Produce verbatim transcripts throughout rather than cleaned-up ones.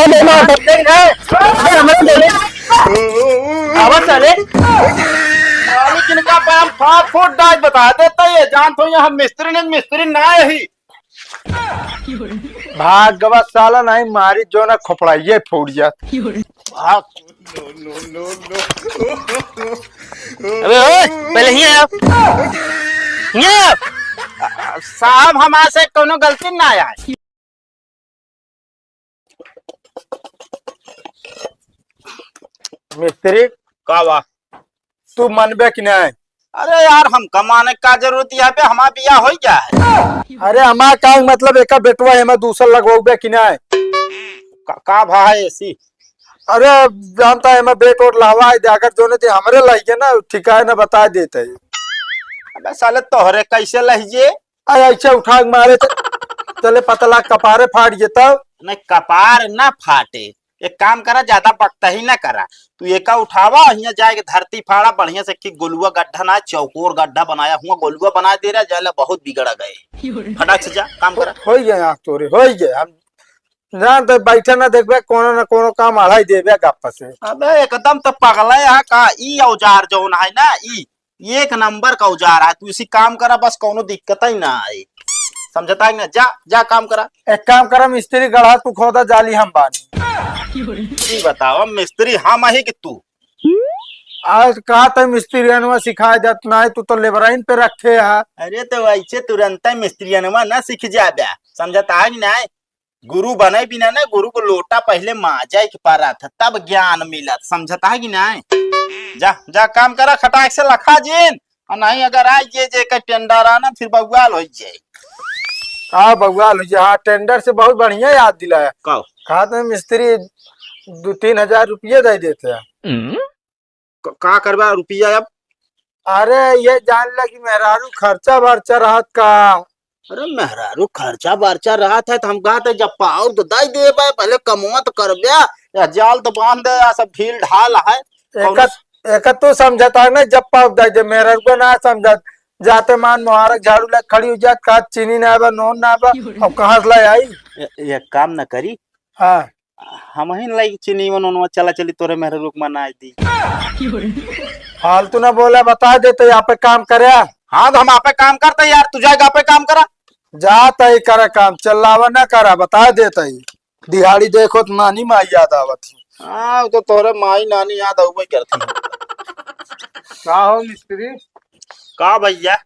अरे, मार दे रे। अरे, हमें दे रे। आवा साले। साले किनका पे हम फाट फूट डाज बता देता, ये जान तो यहाँ मिस्त्री नहीं, मिस्त्री ना यही। भाग गवा साला, नहीं मारी जो ना खोपड़ाइए फूट जात। भाग। अबे ओए, पहले हियाँ आओ। हियाँ आओ। साहब, हमारे से कोनो गलती ना आए। मिस्त्री, का बा? तू मनबे कि नहीं? अरे यार, हमका माने का जरूरत है बे, हमार बियाह होइ गया है। अरे हमार का मतलब, एका बेटवा एमा दूसर लगवाबे कि नहीं? का, का भा है ऐसी? अरे जानता है, एमा बेट ओट लहवा है दे, अगर जोने ते हमरे लहिए ना, ठिकाए ना बता देते। अबे साले तोहरे कैसे लहिए? अरे ऐसे उठा के मारे त-, चले पतला कपारे फाट जेता। नहीं, कपार ना फाटे। एक काम करा, ज्यादा बकता ही ना करा। तू एका उठावा, हियाँ जाए के धरती फाड़ा, बढ़िया से कि गोलुआ गड्ढा ना, चौकोर गड्ढा बनाया हुआ, गोलुआ बना दे रहा, जाले बहुत बिगड़ गए। फटाक से जा, काम करा। हो गए आँख तोरे, हो गए। हम जान तो बैठे ना देखबे, कोनो ना कोनो काम अढ़ाई देबे गप्पा से। अबे एकदम तो पगला है का, ई औजार जौन है ना, ई एक नंबर का औजार है। तू इसी काम करा, बस कोनो दिक्कत ही ना आए, समझता है ना? जा, जा काम करा। एक काम करा मिस्त्री, गढ़ा तू खोदा, जाली हम बानी। ई बताओ मिस्त्री हम ही कि तू? आज का तय मिस्त्रियनवा सिखाए जात ना है, तू तो लेबराइन पे रखे है। अरे तो वैसे तुरंत मिस्त्रियनवा ना सीख जाबे, समझता है कि नहीं? गुरु बने बिना ना, गुरु को लोटा पहले मांजे के पड़ा था, तब ज्ञान मिला, समझता है कि नहीं? जा, जा काम करा, खटाक से लखा जिन, और नहीं अगर आ ये जे का टेंडर आना, फिर बउआल हो जाए। का बउआल हो जाए? हाँ, टेंडर से बहुत बढ़िया याद दिलाया। का? कहा था मिस्त्री दो तीन हजार रुपये दे देते हैं। क-, का करबा रुपया अब? अरे, ये जान ले कि मेहरारू खर्चा बर्चा रहत का। अरे, मेहरारू खर्चा बर्चा रहत है, तो हम कहत है, जब पाउर तो दई देबे, पहले कमवा तो करबे, या जाल तो बांध दे, या सब ढील ढाल है। एकर, एकर तू समझता है ना, जब पाउर दई दे, मेहरारू को ना समझत, जाते मान मुहारक झाड़ू ले खड़ी हो जात, कहत चीनी ना बा, नून ना बा, अब कहाँ से ले आई? ए-, एक काम न करी, हाँ। हमहिन लाई चीनी वन उनवा चला चली तोरे मेहरारू के मनाई दी। फालतू ना बोला, बता देते यहाँ पे काम करे। हाँ, तो हम आपे काम करते यार, तू जाएगा आपे काम करा। जाता ही करा काम, चल्लावा ना करा, बता देता ही। दिहाड़ी देखो तो नानी माई याद आवत ही। हाँ, वो तो तोरे माई नानी याद आउबे करती। का हो मिस्त्री? का भैया?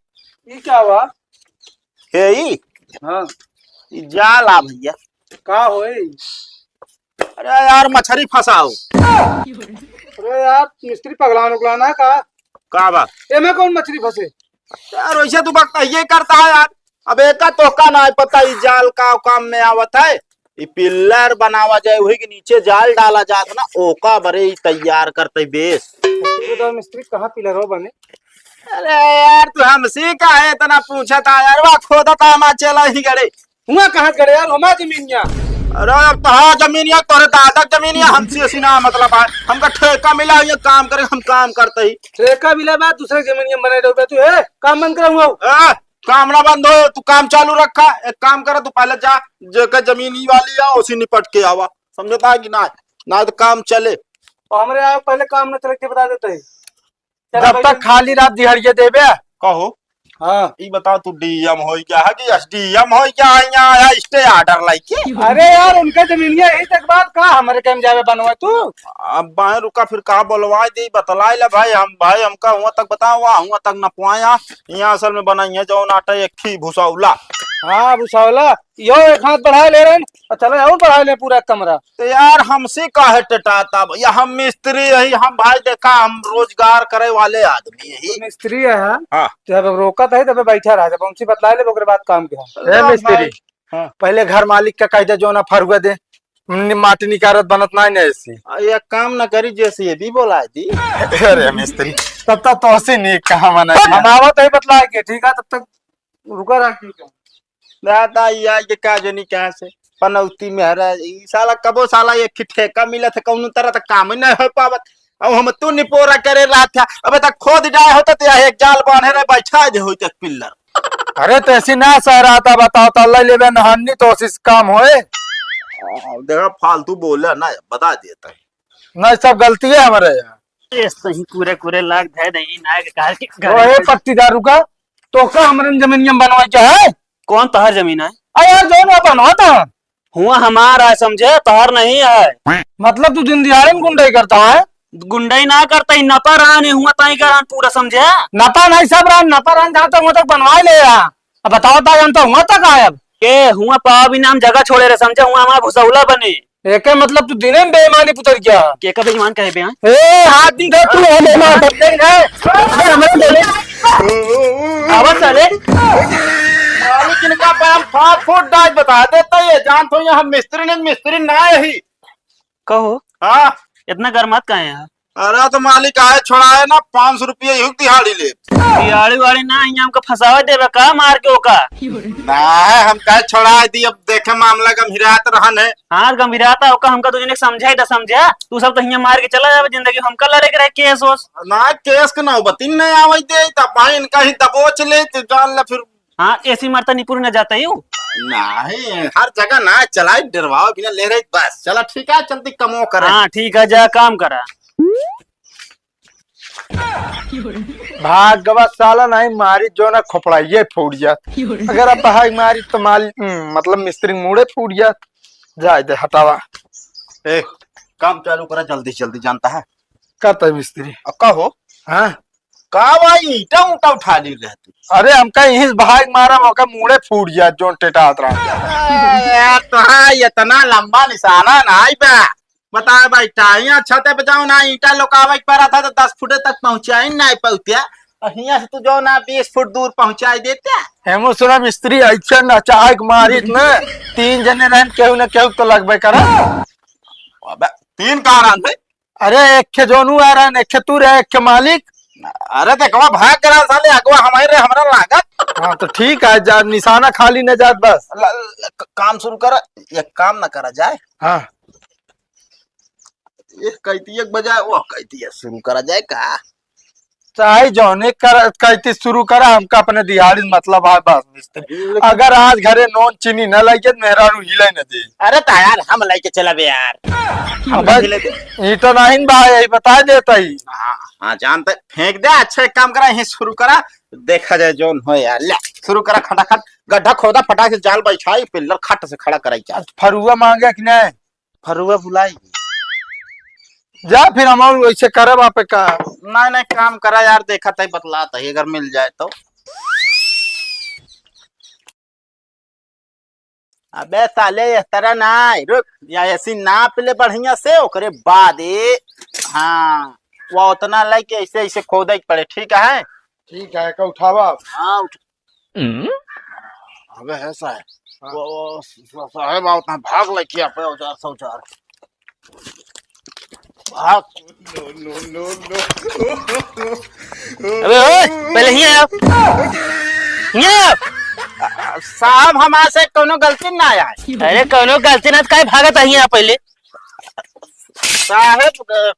ई का बा? हे ई? हाँ। ई जाल आ भैया। का होई? अरे यार, मछरी फंसाओ। अरे यार, मिस्त्री पगलान उगलान है का? का बा? एमे कौन मछरी फंसे? यार, वैसे तू बकता ये करता है यार। अब एका तोहका ना पता, ई जाल का काम में आवत है। ई पिल्लर बनावा जाए, वही के नीचे जाल डाला जात ना, ओका बरे ई तैयार करते बेस। तू बताओ मिस्त्री, कहाँ पिलरवा बने? अरे यार, तू हमसे काहे इतना पूछत है यार? वह खोदत है, हमार चला ही गड़े। हुआ कहाँ गड़े यार, हमार जमीनिया। अरे, अब तोहार जमीनिया, तोरे दादा के जमीनिया, हमसे ऐसी ना मतलब है। हमका ठेका मिला, ये काम करे, हम काम करते ही। ठेका मिला बा, दूसरे जमीनिया में बने रहो बे तू, ए? काम बंद करा हुआ। ए, काम ना बंद हो, तू काम चालू रखा। एक काम करा, तू पहले जा, जेकर जमीन ई वाली है, उसी निपट के आवा। समझता है कि ना? ना तो काम चले। तो हमरे यहाँ पहले काम न चले के बता देते हैं। चला जब भाई तक जल्दी। खाली रात दिहड़िए देबे। कहो। हाँ। ई बताओ, तू डीएम होई क्या है कि एसडीएम होई क्या है, यहाँ आया stay order लेके? अरे यार, उनका जमीनिया यही तक बात का, हमारे टाइम जावे बनवा तू। अब बाएं रुका, फिर का बोलवाए दे, बतलाए ले भाई, हम भाई, हमका हुआ तक बताओ, हुआ तक नपवाया। यहाँ असल में बनाई है जौन आटा एक ही भुसौला। हाँ, भुसौला। यो एक हाथ बढ़ा ले रहे हैं, और चलो और बढ़ा ले पूरा कमरा। तो यार, हमसे काहे टटाता भैया? हम मिस्त्री हई, हम भाई देखा, हम रोजगार करे वाले आदमी हई। मिस्त्री है, हाँ? हाँ। तो अब रोकत है, तबे बैठा रहा, जब हमसे बतला ले, ओकरे बाद काम के है। ए ना मिस्त्री, भाई। हाँ। पहले घर मालिक का कह दे, जो ना फरुआ दे, नि-, माटी निकारत बनत ना है ऐसी। आ, एक काम ना करी, जेसीबी बोला दी। अरे मिस्त्री, तब तक तो हंसी नहीं कहा मना किया। हम आवत है बतला के, ठीक है, तब तक रुका रहा, ठीक है। दादा, ई आई के का जनी कहाँ से पनौती में हरा, ई साला कबो साला एक ठे ठेका मिलत है, कौनो तरह तक काम ही नहीं हो पावत। अब हम तू निपोरा करे रहा था, अबे तक खोद जाए होता तो यह एक जाल बांधे रहे, बैठा दे होई तक पिल्लर। अरे तो ऐसी ना सह रहा था, बताओ तो अल्लाह लेबे नहानी तो ऐसी काम होए। हाँ, देखा, फालतू बोला ना, बता देता है। नहीं, सब गलती है हमारे यहाँ। ये सही, पूरे पूरे लाख धै दे, ना के कहा कि घर ओए में पट्टीदार, रुका, तो का हमरे जमीनिया में बनवाई के है? कौन तहर जमीन है? अरे यार, जो ना बनवाता। हुआ हमार है, समझे, तहर नहीं है। मतलब तू दिन दिहाड़े में गुंडई करता है? गुंडई ना करता ही, नपा रहन है, हुआ ताई का रहन पूरा, समझे। नपा नहीं, सब रहन, नपा रहन, जहाँ तक हुआ तक बनवा ले रहा। अब बताओ, ता जानता हुआ तक आए अब। के हुआ पाव भी नाम जगह छोड़े रहे, समझे, हुआ हमारा भुसौला बने। एके मतलब तू दिने में बेईमानी पुतर गया। के का बेईमान कहे बे, हाँ? ए, हाथ दिन धर तू, हम बेईमान करते हैं। अरे, हमारे बोले। आवाज साले। मालिक इनका पे हम फाट फूट डाज बता देता, ये जान तो यहाँ मिस्त्री नहीं, मिस्त्री ना यही। कहो। हाँ। इतना गरमात काहे है? अरे तो मालिक आए छोड़ाए ना, पाँच सौ रुपये ही दिहाड़ी ले। दिहाड़ी वाड़ी ना, यहाँ हमका फंसावे देवे का मार के ओका? ना, हम कहे छोड़ाए दी, अब देखे मामला गंभीरात रहन है। हाँ, गंभीरात है, ओका हमका दो जने समझाई दा समझा, तू सब तो हियाँ मार के चला जावे, जिंदगी हमका लड़े के रहे केस ओस। ना, केस के नौबती नहीं आवे दे, तब भाई इनका ही दबोच ले, तो जान ले फिर। हाँ, ऐसी मरता निपुर न जाता ही हूँ। नहीं, हर जगह ना चलाई, डरवाओ बिना ले रहे, बस। चला ठीक है, चलती कमो करे। हाँ, ठीक है, जा काम करा। भाग गवा साला, नहीं मारी जो ना खोपड़ाइए फूट जात। अगर अब भाग मारी तो माल, हम्म, मतलब मिस्त्री मूड़े फूट जात। जाए दे, हटावा। ए, काम चालू करा जल्दी जल्दी, जानता है। करता है मिस्त्री। अब का हो? हाँ? का भाई, ईंटा ऊंटा उठा ली रहे तू? अरे, हमका यहीं से भाग मारा, मौका मूड़े फूट जात, जोन टेटात रहा। ए, यार, तो हाँ, इतना लंबा निशाना ना आई बा। बताए भाई, टाइया छते पे जाओ ना, ईंटा लोकावे के पड़ा था तो दस फुटे तक पहुंचाई नहीं पौतिया, और हियां से तू जो ना बीस फुट दूर पहुंचाई देते। हेमू सुना मिस्त्री, ऐसे नचाए के मारित में तीन जने रहन, केहू न केहू तो लगबे करा। अबे, तीन कहाँ रहन भाई? अरे, एक खे जोनू आ रहन, एक खे तू रहे, एक खे मालिक। अरे, देखवा भाग करा साले, अगवा हमारे रहे, हमरा लागत। हाँ, तो ठीक है, जा, निशाना खाली न जात बस। ल-, ल-, क-, काम शुरू कर, एक काम ना करा जाए। हाँ। एक कहती एक बजाए, वो कहती है शुरू करा जाए का? चाहे जौने कर, कहती शुरू करा, हमका अपने दिहाड़ी से मतलब है बस मिस्त्री। लेकिन अगर आज घरे नून चीनी न लगे, तो मेहरारू हिले न दे। अरे तो यार, हम लेके चला बे यार। हम अबे, हिले दे। ईंटा नहीं बा, यही बता देता ही। हाँ, हाँ, जानते, फेंक दे, अच्छा एक काम करा, यहीं शुरू करा, देखा जाए जौन हो यार। ले, शुरू करा खटाखट, गड्ढा खोदा, फटाक से जाल बैठाई, पिल्लर खट से खड़ा कराई क्या? फरुआ मांगे कि नहीं? फरुआ बुलाई। जा फिर हम और वैसे करब आप का। नहीं, नहीं, काम करा यार, देखा तई बतलात है, अगर मिल जाए तो। अबे साले, इस तरह ना, रुक, या ऐसी नाप ले बढ़िया से, ओकरे बाद ए, हाँ, वो उतना लेके ऐसे, ऐसे खोदे के पड़े, ठीक है? ठीक है, का उठावा? हाँ, उठ। हम्म? अबे है साहब। हाँ। वो, वो स-, साहब आओ, उतना भाग लेके आप औजार सौजार। भाग। No, no, no, no। अबे ओए, पहले हियाँ आओ। हियाँ आओ। साहब, हमारे से कोनो गलती ना आए। अरे, कोनो गलती ना, तो काहे भागत है हियाँ पहले? साहब, अ,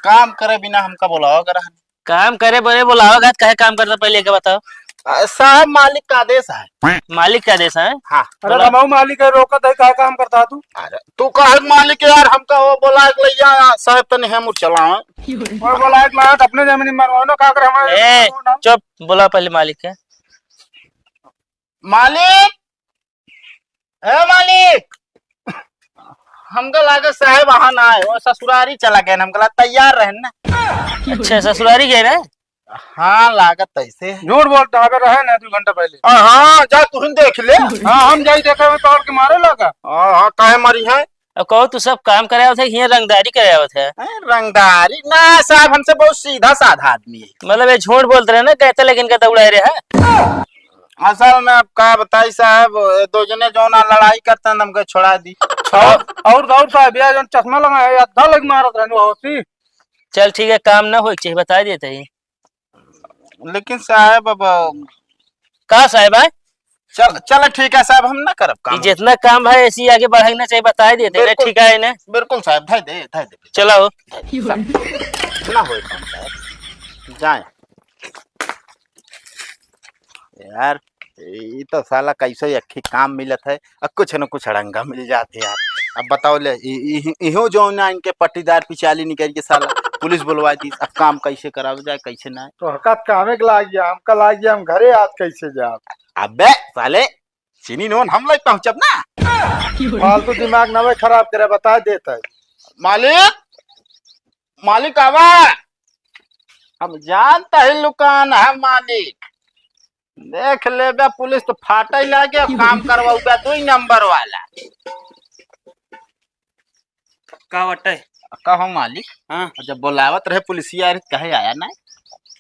काम करे बिना हमका बोलावा करा। काम करे बरे बोलावा गत, काहे काम करता, पहले के बताओ। अ, साहब, मालिक का आदेश है। मालिक का आदेश है? हाँ। अरे बोला। रमाऊ मालिक है, रोकत है, का काम करता तू? अरे तू कहे मालिक है यार, हमका वो बोला के ले जा साहब, तनी हम चलावे। और बोला के लाया, अपने जमीन में मरवाओ ना, का करे हमारे ए, जमीन में मरवाओ ना। चुप, बोला पहले मालिक है। मालिक, ए मालिक, हमका लागत साहब वहाँ ना आए, वो ससुरारी चला गए, हमका लागत तैयार रहन ना। अच्छा, ससुरारी गए ना? हाँ, लागत ऐसे। झूठ बोलता है, अगर रहे ना दो घंटा पहले। हाँ, हाँ, जा तू ही देख ले। हाँ, हम जाई देखे में तोड़ के मारे लगा। हाँ, हाँ, काहे मरी है? अब कहो तू सब काम करे आवत है, हियां रंगदारी करे आवत है? हैं, रंगदारी ना साहब, हमसे बहुत सीधा साधा आदमी है। मतलब ये झूठ बोलते रहे ना, कहते लेकिन कहते उड़ाए रहे हैं। असल में अब का बताई साहब, ये दो जने जो ना लड़ाई करते हैं, हमको छोड़ा दी। और, और, और साहब, ये जो चश्मा लगा है, ये अद्धा लग मारत रहने हो सी। चल ठीक है, काम ना होए के चाहिए, बता देते ही। लेकिन साहब अब का साहब है? चल, चल ठीक है साहब, हम ना करब काम। ये जितना काम है ऐसे ही आगे बढ़ाई ना चाहिए, बता देते ना, बिल्कुल। ठीक है ना? बिल्कुल साहब, धै दे, धै दे। चला हो। ना होए काम साहब, जाए। यार, ई तो साला कैसे एक ही काम मिलत है, अब कुछ न कुछ अड़ंगा मिल जात है यार। अब बताओ ले, इ-, इ-, इहो जो ना इनके पट्टीदार पिचाली निकल के साला पुलिस बुलवा दी, अब काम कैसे करावल जाए, कैसे ना। तो हका कामे के लाग गया, हमका लाग गया, हम घरे आज कैसे जाब? अबे साले, चीनी नोन हम लइ पहुंचब ना। फालतू दिमाग नवे खराब करे, बता देता है। मालिक, मालिक आवा, हम जानता है लुकान है मालिक। देख लेबे पुलिस तो फाटे लागे, काम करवाऊबे दुई नंबर वाला। का बटे? का हो मालिक? हाँ। जब बोलावत रहे पुलिसिया, अरे कहे आया ना?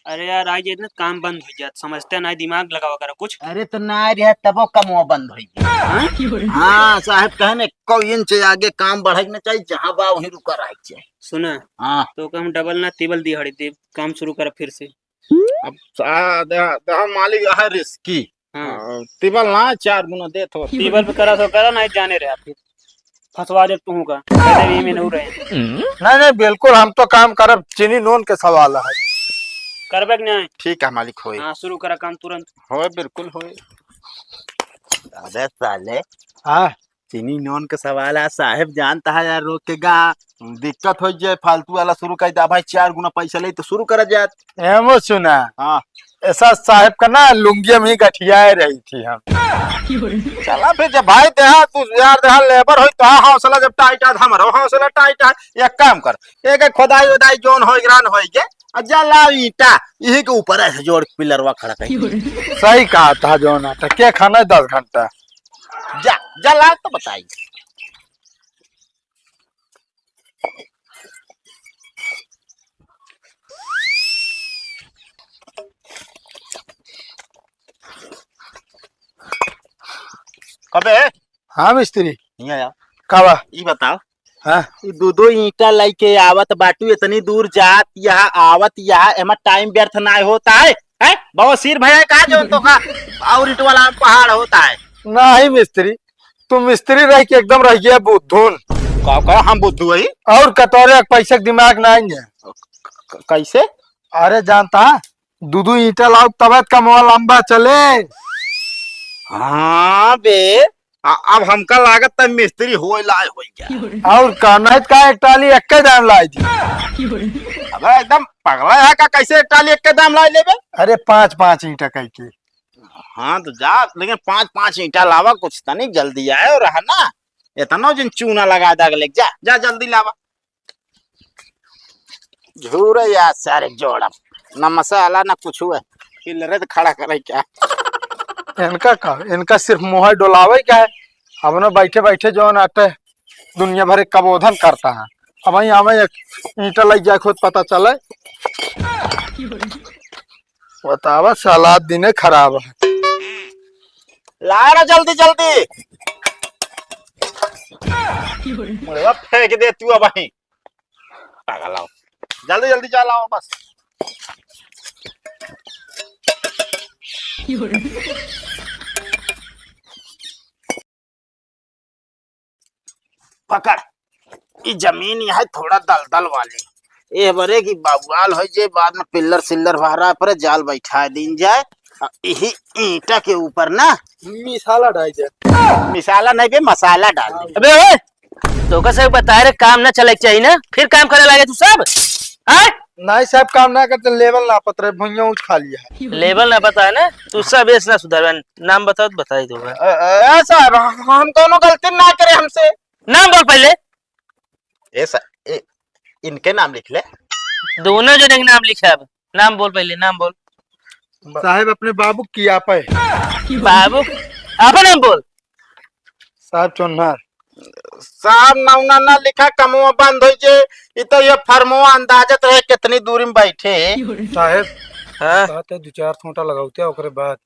अरे यार, आज इतना काम बंद हो जात, समझते ना, दिमाग लगावा करा कुछ। अरे तो ना रहे तबो कमवा बंद हो गया। हाँ? हाँ, साहब कहे ने, "कौ इंच आगे काम बढ़े के ना चाहिए, जहाँ बा वहीं रुका रहे के चाहिए।" सुना? हाँ। तो हम डबल ना तिबल दिहाड़ी देब, काम शुरू कर फिर से। अब सा-, दे-, दे-, मालिक, यह रिस्की। हाँ। हाँ, तिबल ना, चार गुना देत हो। तिबल पे करा सो करा, नहीं जाने रहे आप। फंसवा दे तू का, कहते भी में नहीं रहे। नहीं, नहीं, बिल्कुल, हम तो काम करब, चीनी नून के सवाल है। करबे कि नहीं? ठीक है मालिक, होए। हाँ, शुरू करा काम तुरंत। होए, बिल्कुल होए। अबे साले। हाँ। चीनी नून के सवाल है, साहेब जानता है यार, रोक के गा, दिक्कत हो जाए, फालतू वाला शुरू कर दे भाई, चार गुना पैसा ले तो शुरू करा जात। एमो सुना। हाँ। ऐसा साहेब का ना लुंगिया में ही गठियाए रही थी हम। चला फिर जब भाई देहा, तू यार देहा लेबर होई, तो हाँ, हौसला जब टाइट है, हमरो हौसला टाइट है। एक काम कर, एक, एक खोदाई वोदाई जोन होई, ग्रान होई के, आ जा ला ईंटा, यही के ऊपर ऐसे जोड़ के पिलरवा खड़ा कर। सही कहा था जोन, तो के खाना है दस घंटा? जा, जा ला तो बताई। कबे? हाँ मिस्त्री। हियाँ आ। का बा? ई बताओ। हाँ। ई दू दो ईंटा लइके आवत बाटू, इतनी दूर जात यहाँ, आवत यहाँ, एमा टाइम व्यर्थ ना होता है, हैं? बवासीर भया का जोन तो का और ईंट वाला पहाड़ होता है। नहीं मिस्त्री, तू मिस्त्री रह के एकदम रह गया बुद्धून। का, का हम बुद्धू हई? और कटोरे के पैसे के दिमाग नहीं है। क-, क-, कैसे? अरे जानता, दू दू ईंटा लाओ तबे त कमवा लंबा चले। हाँ बे, आ, अब हमका लागत त मिस्त्री होए लाए होई गया। और का, नहीं त का एक टाली एक्के दाम लाई थी। अबे एकदम पगला है का, कैसे एक टाली एक्के दाम लाई लेबे? अरे पाँच पाँच ईंटा कह के। हाँ तो जा, लेकिन पाँच पाँच ईंटा लावा, कुछ तनी जल्दी आए और रहा ना, इतना जिन चूना लगा दाग ले, जा, जा जल्दी लावा। झूरे यार सारे जोड़ब, ना मसाला ना कुछ हुआ, पिलरे तो खड़ा करे क्या? इनका का, इनका सिर्फ मुँह डोलावे क्या है? अपना बैठे बैठे जौन आटे दुनिया भर के कबोधन करता है। अब वहीं आवे एक ईंटा लग जाए खुद पता चले। बतावा, साला दिने खराब है। लाड़ा जल्दी जल्दी। मुड़वा फेंक दे तू अब वहीं। पागल आओ। जल्दी जल्दी जा लाओ बस। पकड़, ई जमीन यह थोड़ा दलदल वाली, एह बरे की बवाल होइ जे, बाद में पिल्लर सिल्लर बहरा पर जाल बैठा दीन जाए, आ यही ईंटा के ऊपर ना मिसाला डाल दे। मिसाला नहीं बे, मसाला डाल दे। अबे ओए, तोका सब बताए रे, काम ना चले के चाहिए ना, फिर काम करे लागे तू सब, हाँ? नहीं साहब, काम ना करते, लेवल ना पत रहे, भुइयां ऊंच खा लिया है। लेवल ना पता है ना, तू सब ऐसे ना सुधरबे। नाम बताओ तो बताई दूंगा। अ, अ, साहब, हम कौनो गलती ना करे हमसे। नाम बोल पहले। ए सा-, ए, इनके नाम लिख ले। दोनों जने के नाम लिखे अब। नाम बोल पहले, नाम बोल। साहब, अपने बाबू की आपे। बाबू, आपे नाम बोल। साहब चोन्हर। साहब, नौना ना लिखा, कमवा बंद होइ जे। इ तो ये फर्मवा अंदाजत रहे कितनी दूरी में बैठे। साहब, हाँ। कहते दो चार ठोंटा लगावते, ओकरे बाद।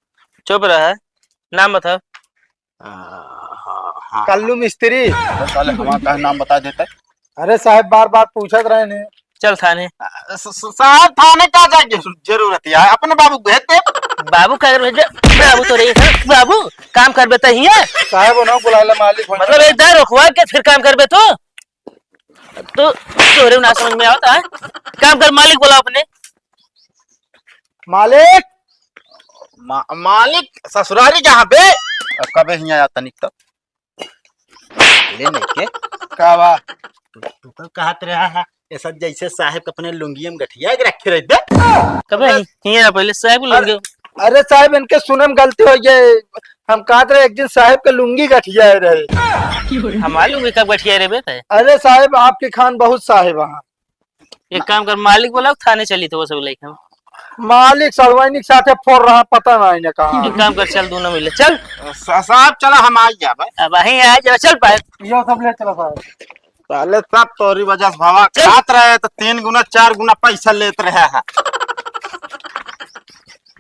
चुप रहा, नाम बताओ। आ, हाँ, हाँ। कल्लू मिस्त्री। अरे साले, हमारा काहे नाम बता देता है? अरे साहब, बार बार पूछत रहे ने। चल थाने। आ, स-, स-, साहब, थाने का जाके जरूरत है? अपने बाबू को भेज दे। बाबू का भेज दे? बाबू तो रही है, बाबू काम कर बेटा ही है। साहब, उन्होंने बुला ले, मालिक होने मतलब वाला। एक दार रुकवा के फिर काम कर बे तू। तो तोरे ना समझ में आवता है। काम कर, मालिक बुला अपने। मालिक। मा-, मालिक ससुरारी कहाँ बे? अब कबे हियाँ आया तनिक तो। ले नहीं के। का बा? तू, तू तो कहत रहा है, ऐसा जैसे साहेब के अपने लुंगिया में गठिया के रखे रहे बे। कबे अरे, ही-, हियाँ पहले साहेब के लुंगी। अरे साहेब, इनके सुने में गलती हो गई। हम कहत रहे एक दिन साहेब के लुंगी गठिया रहे। हमार लुंगी कब गठिया रहे बे? अरे साहेब, आपके खान बहुत साहेब हैं। एक काम कर, मालिक बोलाओ, थाने चली तो वो सब लेके हम। मालिक सड़वाइनी के साथे फोड़ रहा, पता ना इन्हें कहाँ। एक काम कर, चल दोनों मिले, चल। सा-, साहब चला, हम आ जाबे। अब वहीं आ जाओ, चल पाए। यो सब ले चला साहब। साले सब तोरी वजह से भावा चल। खात रहे तो तीन गुना चार गुना पैसा लेत रहे है।